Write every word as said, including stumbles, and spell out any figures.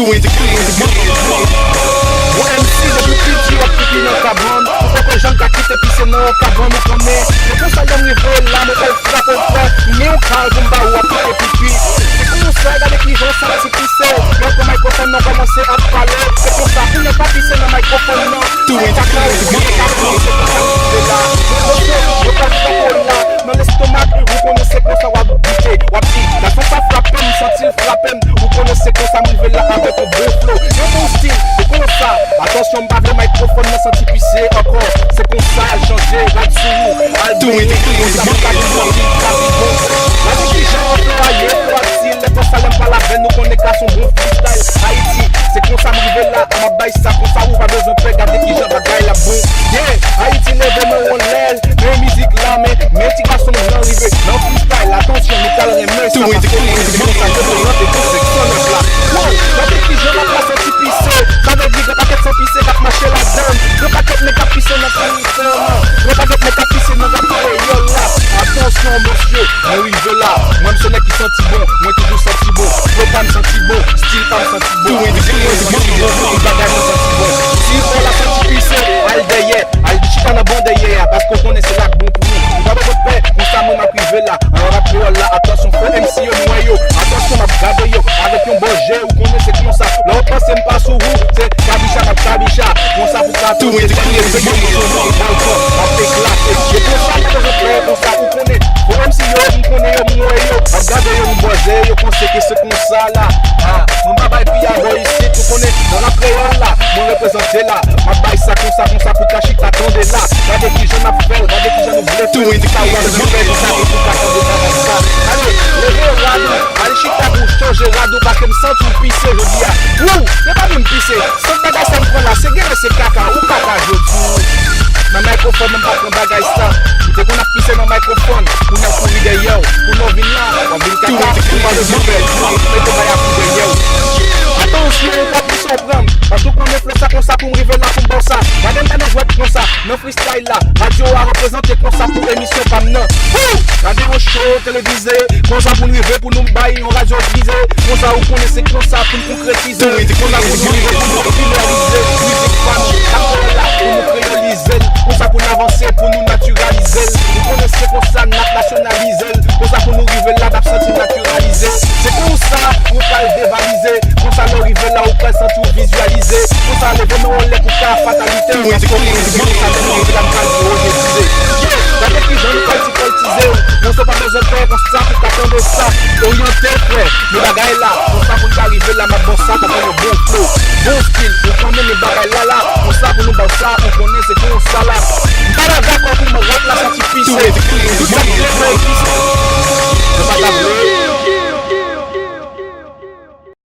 Bon, M C, depi w piti w ap pipi nan kabann. Ou poko janm ka kite pise nan yon kabann, ou konnen. Se konsa lè m rive la, mwen pral frape w frè. M gen yon kal pou m ba ou, w ap kite pipi. Se konsa, gade kijan w santi pise. Mwen pran mikrofòn nan, kòmanse ap pale. Se konsa, pou mwen pa pise nan mikrofòn nan. Tou e kaka, ou konnen kaka, se konsa m rive la. Mwen pral frape w la, nan lestomak, ou konnen se konsa w ap goute. W ap di, gason sa frape m, m santi l frape m. Ou konnen se konsa m rive la avèk yon bon flow, yon bon stil. Se konsa, atansyon, m pa vle mikrofòn nan santi pise ankò. Se konsa, al chanje rad sou ou, al benyen, konsa pou ka vin santi l ka pi bon. Gade kijan flow a ye, flow a stil. Lè konsa, lè m pale avè nou, konnen ka se yon bon freestyle. Ayiti, se konsa m rive la, m ap bay sa konsa, ou pa bezwen pè, gade kijan bagay la bon. Yeah, Ayiti leve men w anlè, men mizik la, men, men ti gason m nan rive nan freestyle, atansyon, nou pral renmen sa, paske nou se konsa, nou prezante pou seksyon nèf la. Wow, gade kijan rap la santi pise, sa vle di gen pakèt san pise k ap mache ladan l, gen pakèt nèg k ap pise nan freestyle la, gen pakèt nèg k ap pise nan rap kreyòl la. Atansyon, mesye, mwen rive la, mwen m se nèg ki santi bon, mwen toujou santi bon, flow pa m santi bon, stil pa m santi bon, mizik mwen santi bon, tout bagay mwen santi bon. Si kò la santi pise, al dèyè, al chita nan ban dèyè a, paske w konnen se la k bon pou ou. Ou pa bezwen pè, konsa mwen m ap rive la. An rap kreyòl la, atansyon, frè M C yo, m wè yo. Atansyon, m ap gade yo avèk yon bò je, ou konnen se konsa. Lè w panse m pa sou ou, se kabicha m ap kabicha. Konsa pou ka tonbe, dènye peyi m sou balkon, m ap eklate. E konsa, m pa bezwen pè, konsa ou konnen. Frè M C yo, m konnen yo, m wè yo. M ap gade yo, m bò je, yo panse ke se konsa la. Ah, mwen pa bay piya bò isit, ou konnen, nan rap kreyòl la, mwen reprezante la. M ap bay sa konsa, konsa pou ka chita tande la. Gade kijan n ap fè l, gade kijan nou vle fè l. Sa w ap fè konsa pou ka tande bagay sa. Ale, leve rad ou, al chita pou chanje rad ou, paske m santi w pise jodi a. Wou, se pa menm pise. Sant bagay sa m pran la, se genlè se kaka, ou kaka jodi. Nan mikrofòn, m pa pran bagay sa. Ou te konn ap pise nan mikrofòn, kounye a w kouri dèyè w. Kounye a w vin la, w ap vin kaka, ou pa bezwen pè. Mete bay a kou dèyè w. Atansyon, ou pa pran, paske w konnen flow sa konsa pou m rive la pou m ba w sa. Gade m pa nan jwèt konsa, nan freestyle la. Radyo a reprezante konsa pou emisyon pa m nan. Wou! Radyo cho, televize, konsa pou n rive pou nou bay yon radyo vize. Konsa ou konnen se konsa pou n konkretize. Konsa pou nou rive pou nou popilarize mizik pa nou. N ap fè la pou nou kreyolize l. Konsa pou n avanse, pou nou natiralize l. Ou konnen se konsa n ap nasyonalize l. Konsa pou nou rive la, n ap santi natiralize. Se konsa pou pral devalize. Konsa lè w rive la, ou pral santi w vizyalize. Konsa leve men w anlè pou ka fatalite. Paske w konnen se konsa lè nou rive la, nou pral pwofetize. Yeah, gade kijan nou pral ti koltize. Mwen se pa bezwen pè, konsa pou ka tande sa. Oryante frè, nou bagay la. Konsa pou n ka rive la, m ap bon sa, konsa yon bon flow. Bon stil,